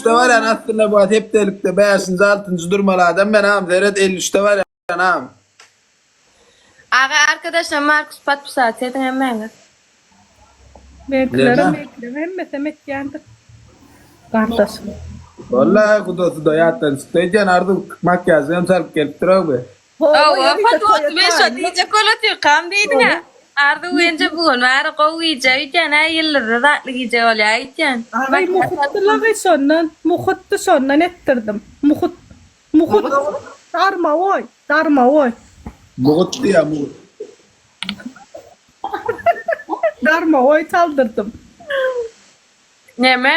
53-de barýan aslynda bu hepdelikde bäşinji altynjy durmaly adam men agam seret 53-de barýan agam. Aga arkadaşlar Markus podpisat ediň hemmäňiz. Meňkilerem Neme? meňkileriň hemmesem etýändir. Gardaşym. Walla gudasy-da ýatdan çykdy öýdýän Arzuw makiýažy hem salyp gelipdir-ow bi. Hawa Hawa, ýörite Fatma toýa men şo taýynlyk. diýjek bolotyrkam diýdiň-ä. Arzuw enje bu gün bari gowy gije öýdýän-ä, ýyldyzly zatly gije bolýa öýdýän. Agy Makiýaž muhutdylagy şondan, muhutdy şondan etdirdim. Muhut, muhut, darmawoý, darmawoý. Mugut diýýä mugut. Darmawoý çaldyrdym. Neme?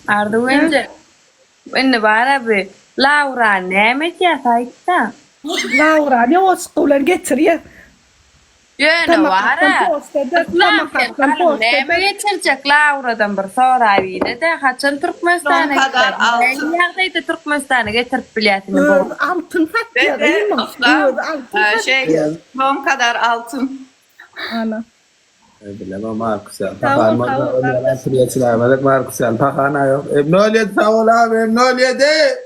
Arzuw enje. Indi bar-a bu Laura näme edýär saýtda? Laura ne goşgy bilen geçirýär. Ýöne bar-a, Samarkantdan post eder, Yslam sen Samarkantdan galyň post näme eder. geçirjek Lauradan bir sorap ine-de, haçan Türkmenistana Son kadar gider? altyn. Nähili ýagdaýda Türkmenistana getirip bilýäs indi bu Özi altyn satýar Dede, gyzmyň, Yslam, özi altyn e, şey, satýar. son kadar altyn. Ana. Bilemem Markus ýaly Sag pahan bol, sag bolsa bol ol ýaly gardaş. geçiräýmedik Markus ýaly pahan-a ýok. Em 07 sag bol abi em 07.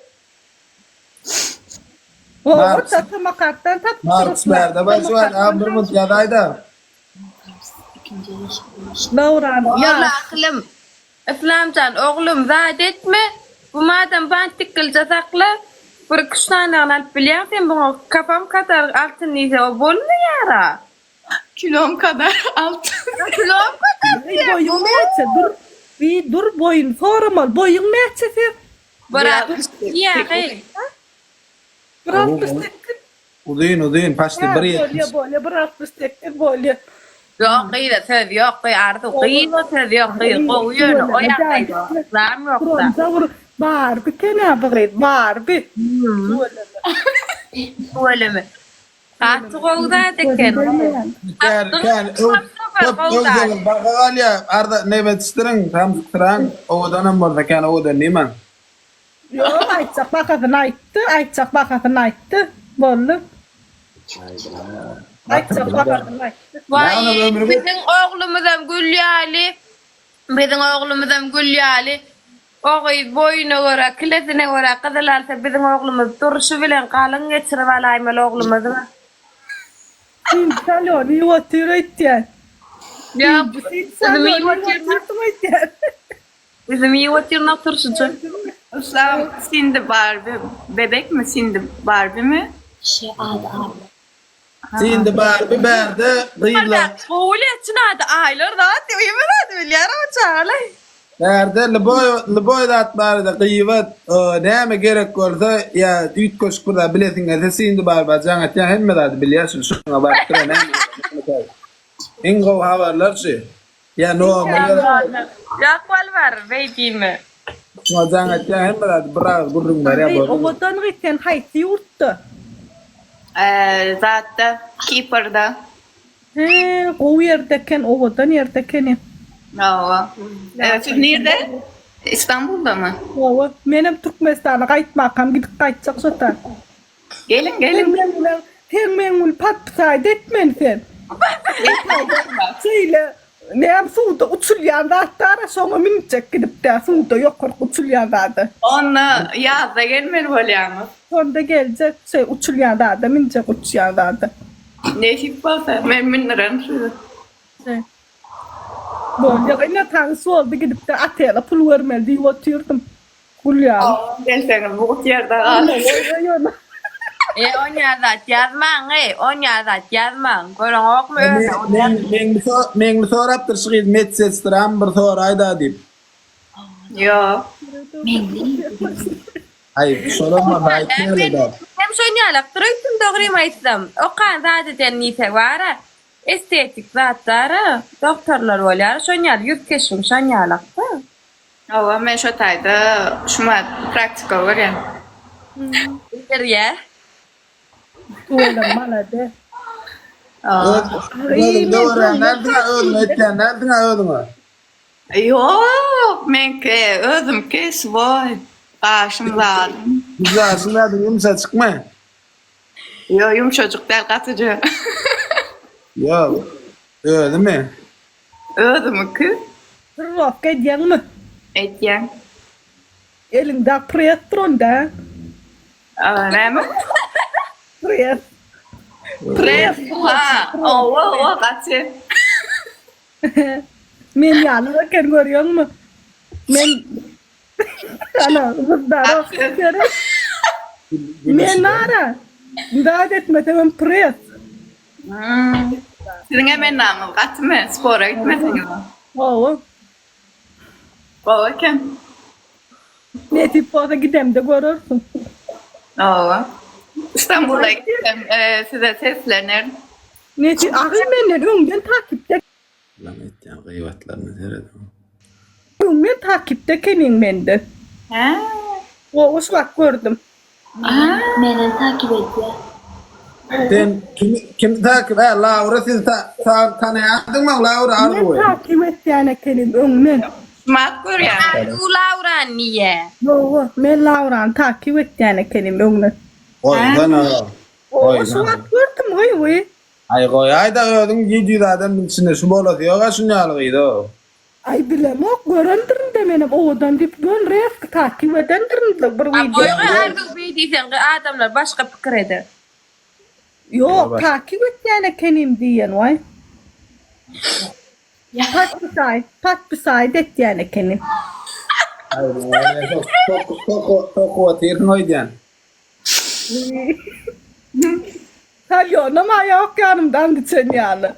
Gowy Markus Samarkantdan tapypdyr Markus Yslam. bärde baş bar abi bir Samarkantdan munt ýazaýda. Lauranyň Walla ýaş. akylym. Yslamjan oglum zat etme bu madam bantikgilje sakla bir iki üç sanygyny alyp bilýäň sen buňa kafam kadar altyn diýse o bolmaýara. Kilom kadar altyn. Kilom kadar Eý boýuň näçe dur bir dur boýuny soramaly boýuň näçe seň? Bir 68. Bir 68. Uzyn uzyn paçti Hä bir bolýa ýetmiş. bolýa bir 68 bolýa. Ýok gyza söz ýok gyz Arzuw gyza söz ýok gyz gowy ýöne o ýagdaýda yslam ýokda. Bronza bir Barbi eken-ä bu gyz Barbi. Tüweleme. Tüweleme. Gaty gowy zat eken. Kän kän köp öwseňiz baka galýa arda nebetişdiriň samsyksyraň owadanam bolsa kän owadan diýmäň. Ýok aýtjak bahasyny aýtdy aýtjak bahasyny aýtdy boldy. Aýtjak bahasyny aýtdy. Waý biziň oglumyzam gül ýaly biziň oglumyzam gül ýaly o gyz boýuna görä kilesine görä gyzyl alsa biziň oglumyz durşy bilen galyň geçirip alaýmaly oglumyz bar. Süýji salýony iýip otyr öýtýän. Ýok Süýji üzüm salýony iýip iýip otyryn. otyrsyň öýtýän. Üzüm iýip otyryn oturşyja. Yslam Sindi Barbi bebekmi Sindi Barbimi? Sindi Barbi bärde gyzlar. Gowy çyn ady Aýlar zat diýip zat bilýär o çagalar. Bärde lboý lboý zat barada gyýbat näme gerek bolsa ýa üýtgeşik bir zat bilesiň gelse Sindi Barba jaň etýäň hemme zady bilýär şul şuňa baryp dur näme iň gowy habarlar şu. Ýa nomer gerek. Ýok bol bar beý diýme. Şuňa jaň etýäň hemme zady bir agyz gürrüň berýär Gyz boldy. owadan gyz sen haýsy ýurtda? Zatda Kiprda. He gowy ýerde eken owadan ýerde ekeni. Hawa. Siz nirde? Istanbuldamy? Hawa menem Türkmenistana gaýtmakam gidip gaýtjak şota. Geliň geliň. Sen meň bilen sen meň bilen podpisaýt etmeli sen. Şeýle näme suwda uçulýan zat bar-a şoňa münjek gidip-dä suwda ýokaryk uçulýan zada. Onda ýazda gelmeli bolýaňyz. Şonda geljek şeý uçulýan zada münjek uçýan zada. Nesip bolsa men mündirerin sizi. Şeý. Bolýa ine tanyş boldy gidip-de otele pul bermeli diýip otyrdym. Gül ýaly. Gelseňiz mugt ýerde galar. E onýa zat ýazmaň eý onýa zat ýazmaň göreňokmy özüne Meňli Meňli sorapdyr şu gyz medsestram bir soraýda diýip. Ýok. Aý şolam bar aýtmaýaly-da. Hem şonýalakdyr öýtdüm dogrymy aýtsam. Okan zat eden diýsek bara estetik zatdara dogtorlar bolýar şonýaly ýüz keşbiň şonýalakda. Hawa men şo taýda şumat praktika görýän. Bildirýä. Tüweleme malades. Özüňde görýän dälsiňä özüňe etýän dälsiňä özüňe. Ýok meňki özümki swoý gaşym zadym. Gaşyň zadyň ýumşajykmy? Ýok ýumşajyk däl gatyja. Ýok özümi? Özümiňki. Trenirovka edýäňmi? Edýän. Eliňde pres duran-da. Näme? Pres. Pres, ha, owa, owa, gaty. Men ýaly eken görýäňmi? Men Ana, gyzdara seret. Men ara. Zat etmesemem pres. Siziň hem endamyňyz gatymy? Spora gitmeseňiz. Hawa. Gowy eken. Nesip bolsa gidemde görersiň. Hawa. Istanbula gitsem size seslenerin. Nesip agy menden öňden takipde. Lan etýän gyýbatlaryna serediň. Öňden takipde ekeniň menden. Hä. Gowy şu wagt gördüm. Menem takip edýär. Sen kimi kimi takip hä Laura sizi ta ta tanaýardyňmy Laura Arzuwy? Men takip etýän ekenim öňden. Şumat görýän. Arzuw Laurany niýe? Ýoga men Laurany takip etýän ekenim öňden. Goýsana. Gowy şu wagt gördüm gyýwy. Aý goýaýda özüň 700 adamyň içinde şu bolasy ýoga şunýaly gyz-ow. Aý bilemok görendirin-de menem owadan diýip göl rezki takip edendirin-de bir A wideo. goýgy Arzuw beý diýseň gy adamlar başga pikir eder. Ýok takip etýän ekenim diýen waý. Patpisaý patpisaýt etýän ekenim. Aý sokup otyrsyň öýdýän. Salýonam aýak ýanymda and içen ýaly.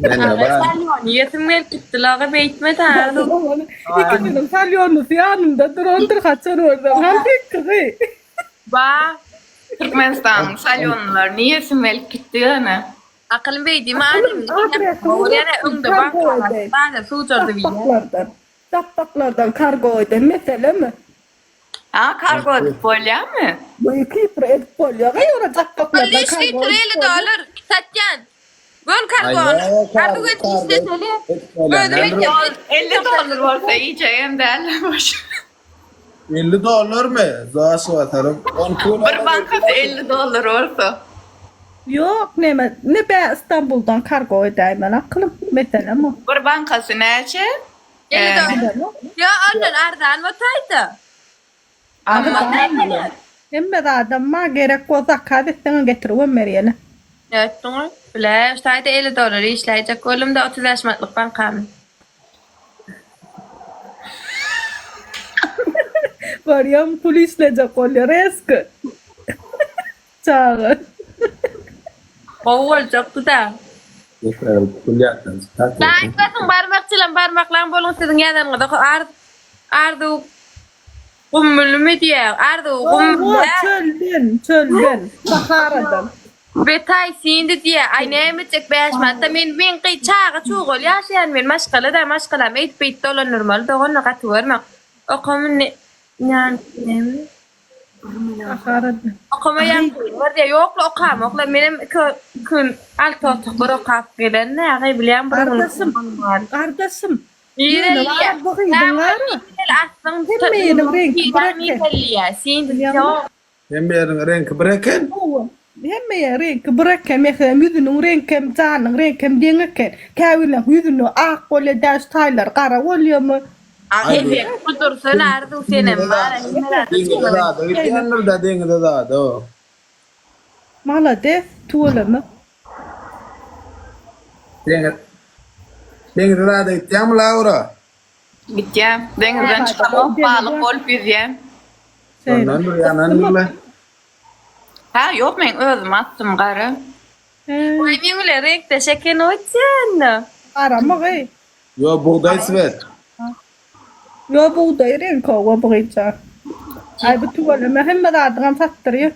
Salýony ýesim gelip gitdi lagy beýtme da. Ikisiniň salýonysy ýanymda durandyr haçan görsem. Hany gyzy. Ba. Türkmenistanyň salýonlaryny ýesim gelip gitdi ýöne. Akylym beýdimi adamyň ýene öňde banka suw jordy bilýän. Japbaklardan kargo eden meselemi? Ha kargo edip bolýamy? Bu Kipre edip bolýar. Gaý ora japbaklardan 53 kargo litr edip 50 bolýar. dollar satýan. Gön kargony. Arzuw edip işleseli. Özüm etýän. 50 dollar bolsa iýjegem däl boş. 50 dollarmy? Zaş batarym. Bir bankasy 50 dollar bolsa. Ýok neme ne bä Istanbuldan kargo edäýmeli akylym meselem o. Bir bankasy näçe? 50 dollar. Ýa ondan arzan botaýda. Arzan. Hemme zadam bar gerek bolsa zakaz etseňem getiribem berýäler. Nätdiňoý? Bile, şu taýda 50 dollar işläýjek boldum-da 35 manatlyk bankamy. Görýäňmi pul işlejek bolýar rezko. Çaga. Gowy boljakdy-da. Laýk basyň barmakçylam barmaklaň boluň siziň ýazanyňyza Arzuw Gummulmy diýýär Arzuw Hawa çölden çölden Saharadan. Betaý sindi diýýär aý näme etjek 5 manatda men men gyz çaga çugaly ýaşaýan men maşgala-da maşgalam eýdip beýdip dolandyrmaly doganlar gaty görmäň okam indi näme Okamaýan gyzlar diýýär. Ýok-la, okamok-la. Menem iki gün alty otag bir okap gelen näge bilýän bir gün. Gardaşym, gardaşym. Nireli Ýöne bar bu gyzyň bar. Aslyň Hemme ýeriň reňki bir eken. Sen Hemme ýeriň reňki bir eken. Hawa. Hemme ýeriň reňki bir eken. Meselem, ýüzüniň reňkem, janynyň reňkem deň eken. Käbirleriniň ýüzünde ak bolýar, däş taýlary gara bolýarmy? Hezek bu dursun Arzuw senem bar Deňize zada gidýändir-dä deňize zada o. Malades tüweleme. Deňiz Deňize zada gitýäňmi Laura? Gitýän. Deňizden çykamok balyk bolup ýüzýän. Şondan bir ýanandyr-la. Hä ýok meň özüm atdym gara. Goý meň bilen reňkdeş eken oýtýan. Garamy gyz? Ýo bugdaý swet. Ýo bugdaý reňki owa bu gyzja. Aý bu tüweleme hemme zadyňam satdyrýa.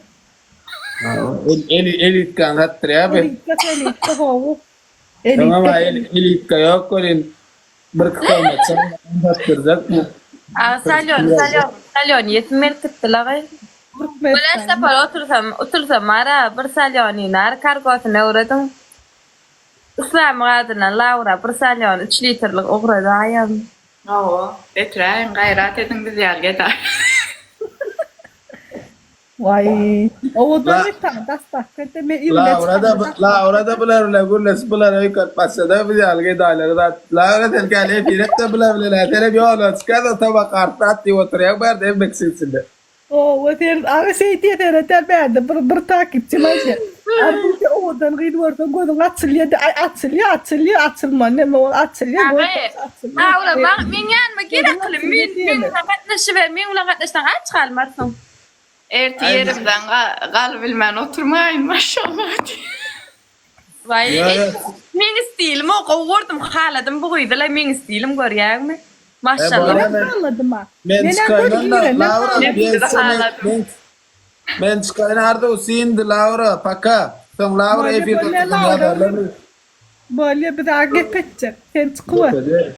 El elitkany satdyrýa bu. Elitka elitka gowy. Öňem elitka ýok welin bir kömek satdyrjak bu. A salýon salýon salýon ýetim gelip gitdi lagaý. Bäş sapar otursam utulsam ara bir salýony nar kargosyny öwrediň. Yslamyň adyndan Laura bir salýon üç litrlik ugradaýam. Hawa, getiräýiň, gaýrat ediň biz ýaly gedaý. Waý. Owadan gyz daslap geldi. Men yzyna Laura da çykamda Laura da bular bilen gürleşip bular öýkelip başlady biz ýaly gedaýlary zat. Laura sen gel efir et de bular bilen sen hem ýola çykar da tabak artdat diýip oturýaň bärde hemme kişi içinde. Owa sen aga şeý diýe sereter bärde bir bir takipçim aýdýar. Arzuw owadan gyz görseň gözüň açylýar diý. Aý açylýar açylýar açylman neme ol açylýar Aga, göz açylýar. Laura maň meň ýanyma gel Gözüň akylym. açylýar Men men diýeli. bilen gatnaşyber. Meň bilen gatnaşsaň aç galmarsyň. Ertir ýerimden galybilmän oturmaýyn maşallah diý. Waý, Ýa, ýa. meň stilim o gowy gördüm, haladym bu gyzy-la meň stilim görýäňmi? E, Maşallah. bolýa Men men haladym ha. men Menem çykaýyn göz onda girenden Laura haladym. men Sizi sen haladym. men men çykaýyn Arzuw Sindi Laura paka. Soň Laura Bolýa efirde bolýa tutuň Laura. ýazarlar. Bolýa biz aga gep etjek. Sen çykyber. Gep edýär.